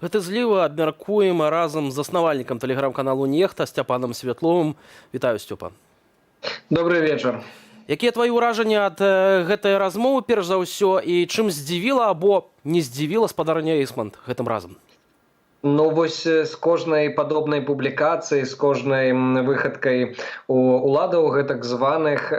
Гэты зліў абмяркуем разам з заснавальнікам тэлеграм-каналу «Нехта» Сцяпанам Святловым. Вітаю, Сцёпа. Добрый вечар. Якія твои ўражанні ад гэтай размовы, перш за ўсё, і чым здзівіла або не здзівіла спадарня Эйсмант гэтым разам? Ну вось з кожнай падобнай публікацыі, з кожнай выхадкай у уладаў гэтак званых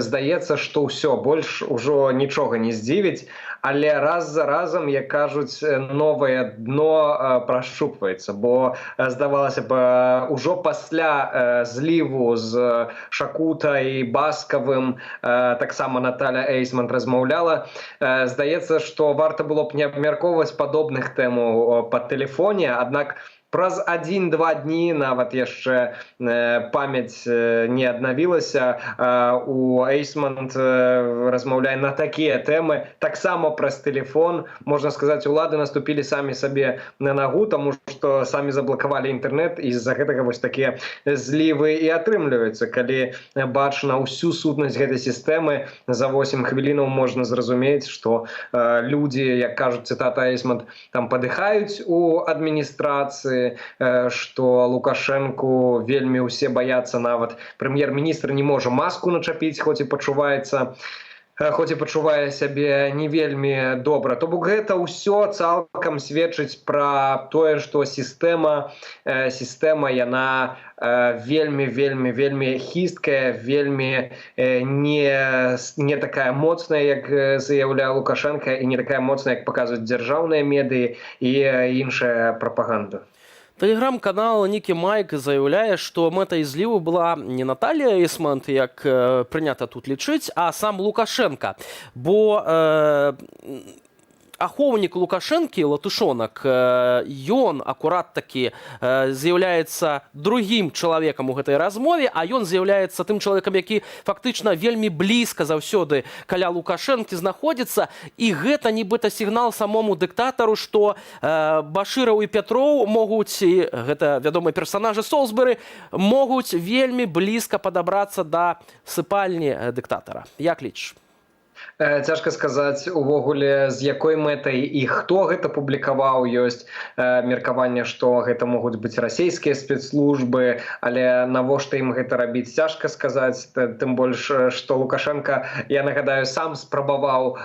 здаецца, што ўсё, больш ужо нічога не здзівіць, але раз за разам, як кажуць, новае дно прашчупваецца, бо, здавалася б, ужо пасля зліву з Шакута і Баскавым, таксама Наталя Эйсмант размаўляла, здаецца, што варта было б не абмяркоўваць падобных тэмаў па тэлефоне. Аднак праз 1-2 дні, нават яшчэ памяць не аднавілася, у Эйсмант размаўляе на такія тэмы таксама праз телефон. Можна сказаць, улады наступілі самі сабе на нагу, таму што самі заблакавалі інтэрнет, і з-за гэтага вось такія злівы і атрымліваюцца. Калі бачна ўсю сутнасць гэтай сістэмы, за 8 хвілінаў можна зразумець, што людзі, як кажуць, цытата Эйсмант, там падыхаюць у адміністрацыі, што Лукашэнку вельмі ўсе баяцца, нават прэм'ер-міністр не можа маску начапіць, хоць і пачувае сябе не вельмі добра. То бок гэта ўсё цалкам сведчыць пра тое, што сістэма яна вельмі, вельмі, вельмі хісткая, вельмі не такая моцная, як заяўляе Лукашэнка, і не такая моцная, як паказваюць дзяржаўныя медыі і іншая прапаганда. Тэлеграм-канал Нікі Майк заяўляе, што мэтай зліву была не Наталія Эйсмант, як прынята тут лічыць, а сам Лукашэнка. Бо ахоўнік Лукашэнкі Латушонак, ён акурат такі з'яўляецца другім чалавекам у гэтай размове, а ён з'яўляецца тым чалавекам, які фактычна вельмі блізка заўсёды каля Лукашэнкі знаходзіцца, і гэта нібыта сігнал самому дыктатару, што Башыраў і Пятроў могуць, і гэта вядомыя персанажы Солсберы, могуць вельмі блізка падабрацца да сыпальні дыктатара. Як лічыш? Цяжка сказаць увогуле, з якой мэтай і хто гэта публікаваў. Ёсць меркаванне, што гэта могуць быць расійскія спецслужбы, але навошта ім гэта рабіць, цяжка сказаць, тым больш што Лукашэнка, я нагадаю, сам спрабаваў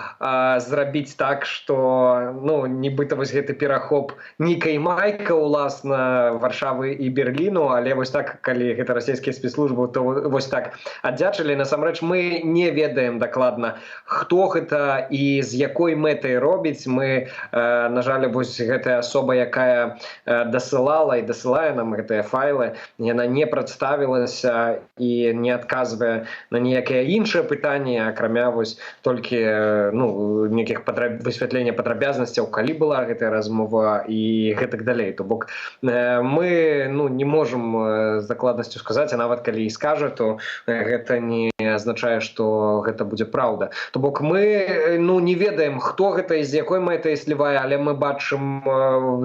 зрабіць так, што, ну, нібыта вось гэты перахоп Нікай Майка, уласна, Варшавы і Берліну, але вось так, калі гэта расійскія спецслужбы, то вось так аддзячылі. Насамрэч мы не ведаем дакладна, хто гэта і з якой мэтай робіць. Мы, на жаль, вось гэтая асоба, якая дасылала і дасылае нам гэтыя файлы, яна не прадставілася і не адказвае на ніякія іншыя пытанні, акрамя вось толькі ну, нейкіх высвятлення падрабязнасцяў, калі была гэтая размова і гэтак далей. То бок мы, ну, не можам з дакладнасцю сказаць, а нават калі і скажа, то гэта не азначае, што гэта будзе праўда. То бок мы ну, не ведаем, хто гэта і з якой мэтай слівае, але мы бачым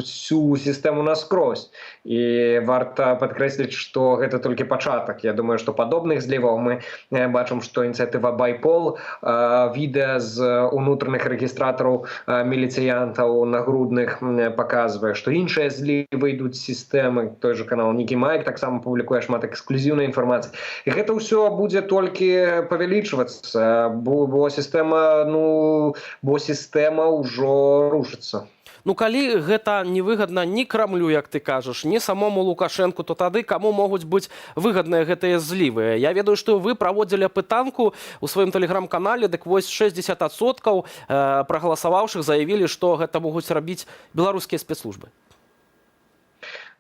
всю сістэму наскрозь, і варта падкрэсліць, што гэта толькі пачатак, я думаю, што падобных зліваў. Мы бачым, што ініцыятыва Байпол відэа з унутраных рэгістратараў міліцыянтаў нагрудных паказвае, што іншыя злівы ідуць з сістэмы. Той же канал Нікі Майк таксама публікуе шмат эксклюзіўнай інфармацыі, і гэта ўсё будзе толькі павялічвацца, бо сістэма, ну, бо сістэма ўжо рушыцца. Ну, калі гэта невыгадна ні Крамлю, як ты кажаш, ні самому Лукашэнку, то тады каму могуць быць выгадныя гэтыя злівы? Я ведаю, што вы праводзілі апытанку у сваім тэлеграм-канале, дык вось, 60% прагаласаваўшых заявілі, што гэта могуць рабіць беларускія спецслужбы.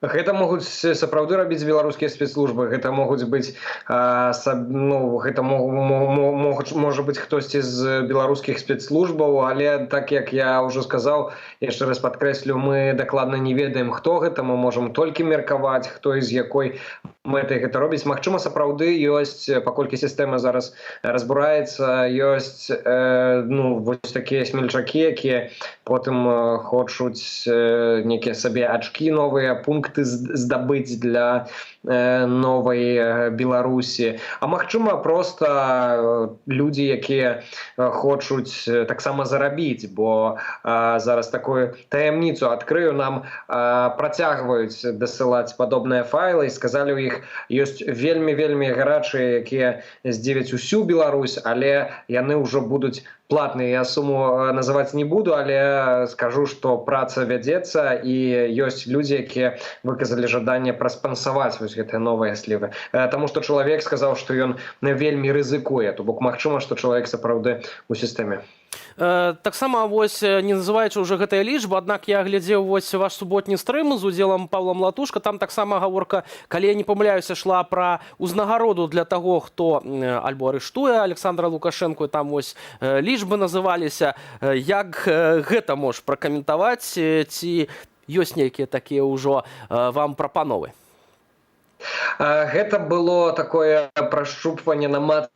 Гэта могуць сапраўды рабіць беларускія спецслужбы, гэта могуць быць ну, гэта можа быць хтосьці з беларускіх спецслужбаў, але, так як я ўжо сказаў, яшчэ раз падкрэслю, мы дакладна не ведаем, хто гэта, мы можам толькі меркаваць, хто і з якой мэтай гэта робіць. Магчыма, сапраўды ёсць, паколькі сістэма зараз разбураецца, ёсць ну, вось такія смельчакі, якія потым хочуць нейкія сабе ачкі, новыя пункты здабыць для новай Беларусі. А магчыма, просто людзі, якія хочуць таксама зарабіць, бо зараз такую таямніцу адкрыю: нам працягваюць дасылаць падобныя файлы і сказалі, у іх ёсць вельмі, вельмі гарачыя, якія здзівяць усю Беларусь, але яны ўжо будуць платныя. Я суму называць не буду, але скажу, что праца вядзецца і ёсць людзі, якія выказалі жаданне праспансаваць вось гэтыя новыя слівы. Таму что чалавек сказаў, што ён вельмі рызыкуе, то бок магчыма, што чалавек сапраўды у сістэме. Таксама вось, не называючы ўжо гэтыя лічбы, аднак я глядзеў вось ваш суботні стрым з удзелам Павлам Латушка, там таксама гаворка, калі я не памыляюся, шла пра ўзнагароду для таго, хто альбо арыштуе Александра Лукашэнку, там вось лічбы называліся. Як гэта можаш пракаментаваць, ці ёсць нейкія такія ўжо вам прапановы? Гэта было такое прашчупванне, намацванне,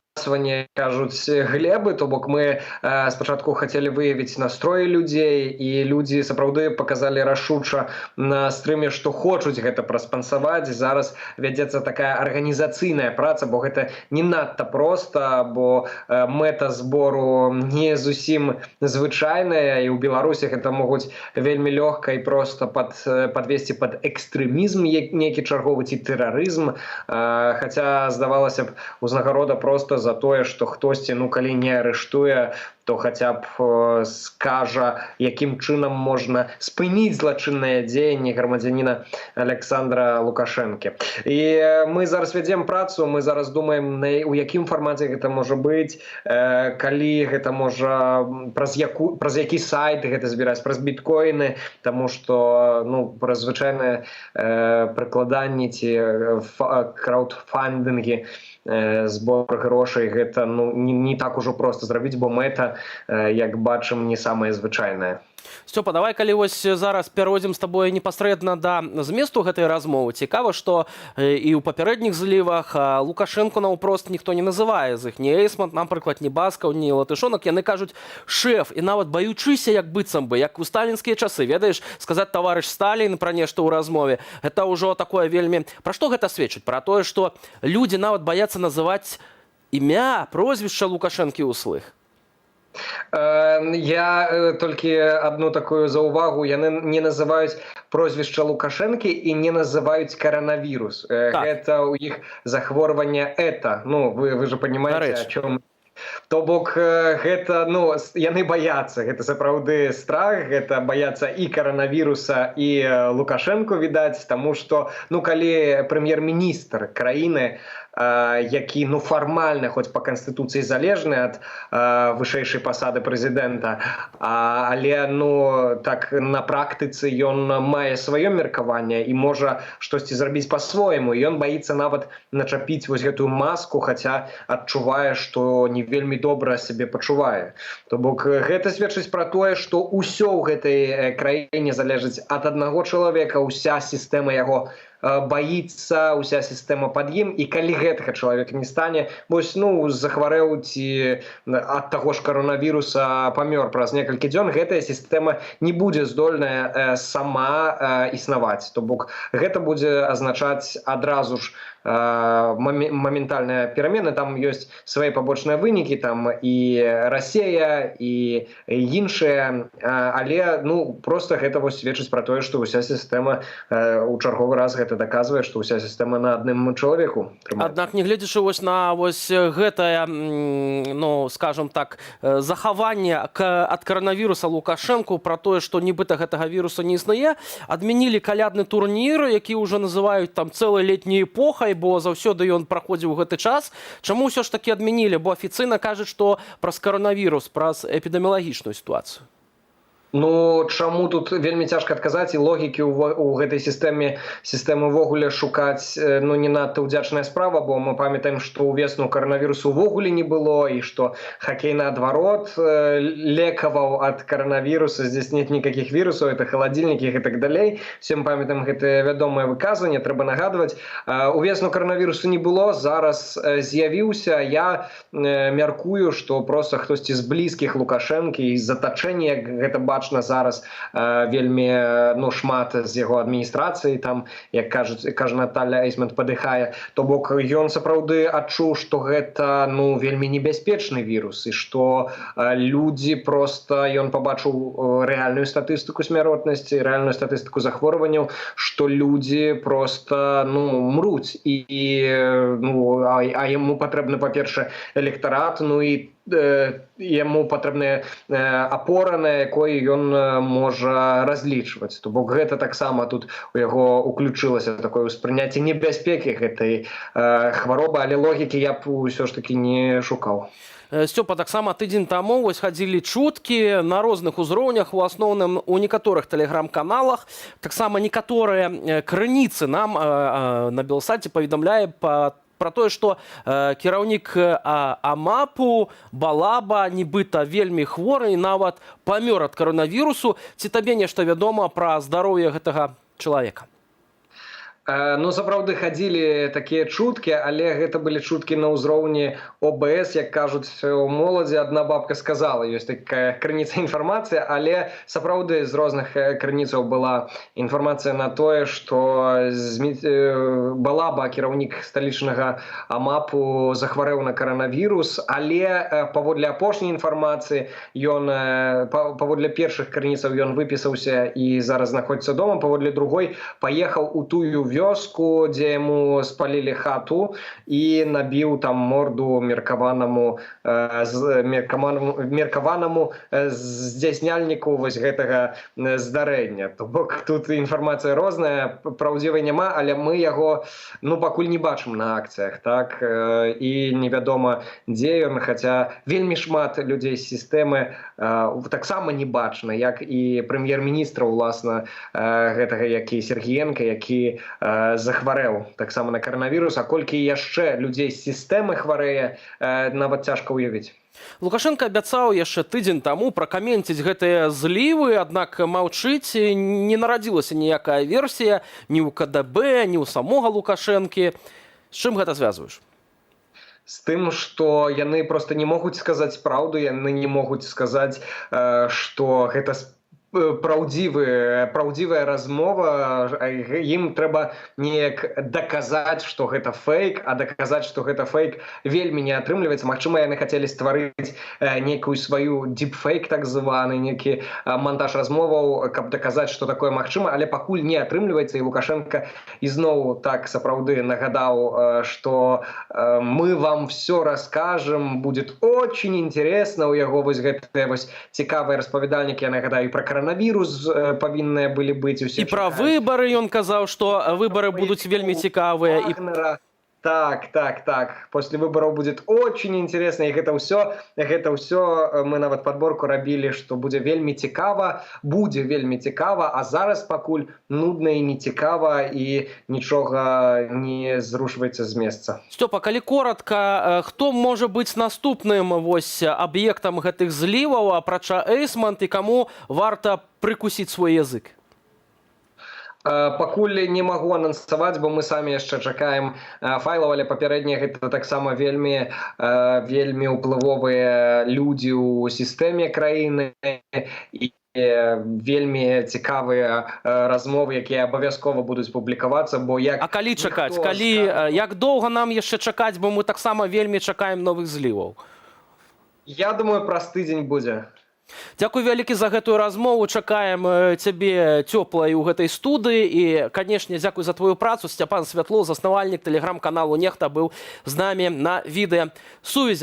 кажуць, глебы, то бок мы спачатку хацелі выявіць настроі людзей, і людзі сапраўды показалі рашуча на стрыме, што хочуць гэта праспансаваць. Зараз вядзецца такая арганізацыйная праца, бо гэта не надта проста, бо мэта збору не зусім звычайная, і ў Беларусі гэта могуць вельмі лёгка і проста падвесці пад экстрэмізм нейкі чарговы ці тэрарызм. Хаця, здавалася б, узнагарода просто за тое, што хтосьці, ну, калі не арыштуе, то хаця б скажа, якім чынам можна спыніць злачыннае дзеянне грамадзяніна Александра Лукашэнкі. І мы зараз вядзем працу, мы зараз думаем, у якім фармаце гэта можа быць, калі гэта можа, праз які сайт гэта збіраць, праз біткоіны, таму что, ну, праз звычайныя прыкладанні ці краўдфандынгі збор грошай гэта, ну, не так ужо просто зрабіць, бо мэта, як бачым, не самая звычайная. Сцёпа, давай, калі вось зараз пяройдзем з табой непасрэдна да зместу гэтай размовы. Цікава, што і ў папярэдніх злівах Лукашэнку наўпрост ніхто не называе з іх, ні Эйсмант, напрыклад, ні Баскаў, ні Латышонак. Яны кажуць «шэф» і нават баючыся, як быццам бы, як у сталінскія часы, ведаеш, сказаць «таварыш Сталін» пра нешта ў размове, гэта ўжо такое вельмі. Пра што гэта сведчыць? Пра тое, што людзі нават баяцца называць імя, прозвішча Лукашэнкі ўслых? Я толькі одну такую заўвагу: яны не называюць прозвішча Лукашэнкі і не называюць каранавірус. Гэта ў іх захворванне это, ну, вы же понимаете, Дарэчы. о чем. То бок гэта, ну, яны баяцца, гэта сапраўды страх, гэта баяцца і каранавіруса, і Лукашэнку, відаць, таму что, ну, калі прэм'ер-міністр краіны, які, ну, фармальна, хоць па канстытуцыі залежны ад вышэйшай пасады прэзідэнта, але, ну, так на практыцы ён мае сваё меркаванне і можа штосьці зрабіць па-свойму, ён баіцца нават начапіць вось гэтую маску, хаця адчувае, што не вельмі добра сябе пачувае. То бок гэта сведчыць пра тое, што ўсё ў гэтай краіне залежыць ад аднаго чалавека, уся сістэма яго баіцца, уся сістэма пад ім, і калі гэтага чалавека не стане, вось, ну, захварэў ці ад таго ж каронавіруса памёр праз некалькі дзён, гэтая сістэма не будзе здольная сама існаваць. То бок гэта будзе азначаць адразу ж моментальная перамены. Там ёсць свае пабочныя вынікі, там і Расея, і іншыя, але, ну, просто гэта вось сведчыць пра тое, што ўся сістэма, у чарговы раз гэта даказвае, што ўся сістэма на адным чалавеку трымаецца. Аднак, нягледзячы вось на вось гэтае, ну, скажем так, захаванне ад каранавіруса Лукашэнку, пра тое, што нібыта гэтага віруса не існуе, адмянілі калядны турнір, які ўжо называюць там цэлай летняй эпохай, бо заўсёды ён праходзіў у гэты час. Чаму ўсё ж такі адмянілі? Бо афіцыйна кажуць, што праз каранавірус, праз эпідэміялагічную сітуацыю. Ну, чаму, тут вельмі цяжка адказаць, і логікі у гэтай сістэмы увогуле шукаць, ну, не надта ўдзячная справа, бо мы памятаем, што ўвесну каранавірусу увогуле не было і што хакей, наадварот, лекаваў ад каранавіруса: «Здесь нет никаких вирусов, это холодильники» и так далей. Всем памятаем гэтае вядомае выказванне, трэба нагадваць. Увесну каранавірусу не было, зараз з'явіўся. Я мяркую, што просто хтосьці з блізкіх Лукашэнкі і з атачэння, як гэта бачна зараз, вельмі, ну, шмат з яго адміністрацыі там, як кажуць, кажа Наталля Эйсмонт, падыхае. То бок ён сапраўды адчуў, што гэта, ну, вельмі небяспечны вірус і што людзі просто, ён пабачыў рэальную статыстыку смяротнасці, рэальную статыстыку захворванняў, што людзі просто, ну, мруць і, ну, а яму патрэбны, па-першае, электарат, ну і яму патрэбная апора, на якой ён можа разлічваць. То бок гэта таксама тут у яго уключылася такое ўспрыняцце небяспекі гэтай хваробы, але логікі я б усё ж таки не шукаў. Сцёпа, таксама тыдзень таму вось хадзілі чуткі на розных узроўнях, у асноўным у некаторых тэлеграм-каналах. Таксама некаторыя крыніцы нам на Белсаце паведамляе пра тое, што кіраўнік АМАПу Балаба нібыта вельмі хворы і нават памёр ад каранавірусу. Ці табе нешта вядома пра здароўе гэтага чалавека? Ну, сапраўды хадзілі такія чуткі, але гэта былі чуткі на ўзроўні ОБС, як кажуць у моладзі, «одна бабка сказала», ёсць такая крыніца інфармацыі. Але сапраўды з розных крыніцаў была інфармацыя на тое, што Балаба, кіраўнік сталічнага АМАПу, захварэў на каранавірус, але паводле апошняй інфармацыі ён, паводле першых крыніцаў, ён выпісаўся і зараз знаходзіцца дома, паводле другой, паехаў у тую вёску, дзе яму спалілі хату, і набіў там морду меркаванаму меркаванаму здзяйсняльніку вось гэтага здарэння. То бок тут інфармацыя розная, праўдзівай няма, але мы яго, ну, пакуль не бачым на акцыях, так, і невядома, дзе ён, хаця вельмі шмат людзей з сістэмы таксама не бачна, як і прэм'ер-міністра уласна гэтага, які Сергіенко, які захварэў таксама на каранавірус. А колькі яшчэ людзей з сістэмы хварэе, нават цяжка ўявіць. Лукашэнка абяцаў яшчэ тыдзень таму пракаменціць гэтыя злівы, аднак маўчыць, не нарадзілася ніякая версія ні ў КДБ, ні ў самога Лукашэнкі. З чым гэта звязваеш? З тым, што яны просто не могуць сказаць праўду, яны не могуць сказаць, што гэта праўдзівая размова. Ім трэба неяк даказаць, што гэта фэйк, а даказаць, што гэта фэйк, вельмі не атрымліваецца. Магчыма, яны хацелі стварыць нейкую сваю дипфейк, так званы некі монтаж размоваў, каб даказаць, што такое магчыма, але пакуль не атрымліваецца. І Лукашэнка ізноў так сапраўды нагадаў, что «мы вам все расскажем, будет очень интересно». У яго вось гэтыя вось цікавыя распавядальнікі, я нагадаю, пра каранавірус павінныя былі быць усе І пра выбары ён казаў, што выбары будуць вельмі цікавыя і Вагнера. Так. После выборов будет очень интересно. І гэта ўсё мы нават подборку рабілі, што будзе вельмі цікава, будзе вельмі цікава, а зараз пакуль нудна і не цікава, і нічога не зрушваецца з месца. Сцёпа, калі коротко, хто можа быць наступным вось аб'ектам гэтых зліваў апрача Эйсмант і каму варта прыкусіць свой язык? Пакуль не магу анансаваць, бо мы самі яшчэ чакаем файлаў, але папярэдне гэта таксама вельмі ўплывовыя людзі ў сістэме краіны і вельмі цікавыя размовы, якія абавязкова будуць публікавацца, бо як А калі чакаць, ніхто калі як доўга нам яшчэ чакаць, бо мы таксама вельмі чакаем новых зліваў? Я думаю, праз тыдзень будзе. Дзякуй вялікі за гэтую размову, чакаем цябе цёплай у гэтай студыі і, канешне, дзякуй за твою працу. Сцяпан Святло, заснавальнік тэлеграм-каналу «Нехта», быў з намі на відэа сувязі.